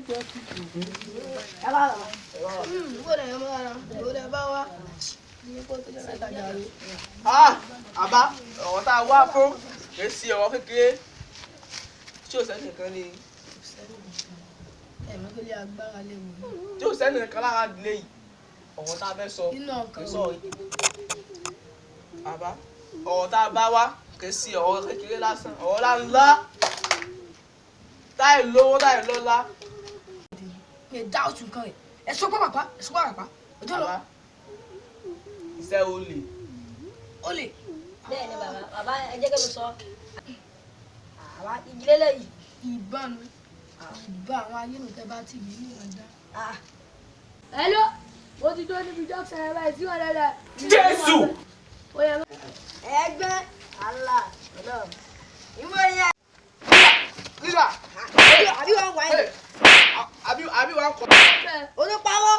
Ẹ bá wà. Bó lè yẹn mọ́ra, bó lè bá wa. Ní kó tó jẹ́ mẹ́ta jàre. Ah, àbá, ọ̀rọ̀ tá a wá fún èsì ọ̀rọ̀ kékeré tí ò sẹ́ni kan ní Ẹ̀mí kò lè agbára lè wò ní. Tí ò sẹ́ni kan lára ìdílé yìí, ọ̀rọ̀ tá a fẹ́ sọ Inú ọkàn. Kì í sọ̀rọ̀ yìí. Àbá, ọ̀rọ̀ tá a bá wá kì í sí ọ̀rọ̀ kékeré lásán, ọ̀rọ̀ ńláńlá, táì lówó táì lọ́lá. Mi dá oṣù kan rẹ̀. Ẹ sọ pé bàbá, ẹ sọ pé bàbá. Ọjọ́ lọ. Àbá, iṣẹ́ olè. Ó lè. Bẹ́ẹ̀ ni bàbá, bàbá, ẹ jẹ́ kí mi sọ. Àwa ìdílé lẹ́yìn. Ìbọn nu. Ìbọn àwọn ayé nù tẹ́ bá tì mí ní ìwọ̀n dá. Hello, mo ti dó níbi junction ẹ̀ báyìí tí wọ́n lẹ́lẹ̀. Jésù! Ó yẹ. Ẹgbẹ́ Allah ọlọ́run. Ìwọ yẹn. Lílà. Àbí wọn wà ní. Àbí wàá kọ́. Olùpàwọ́.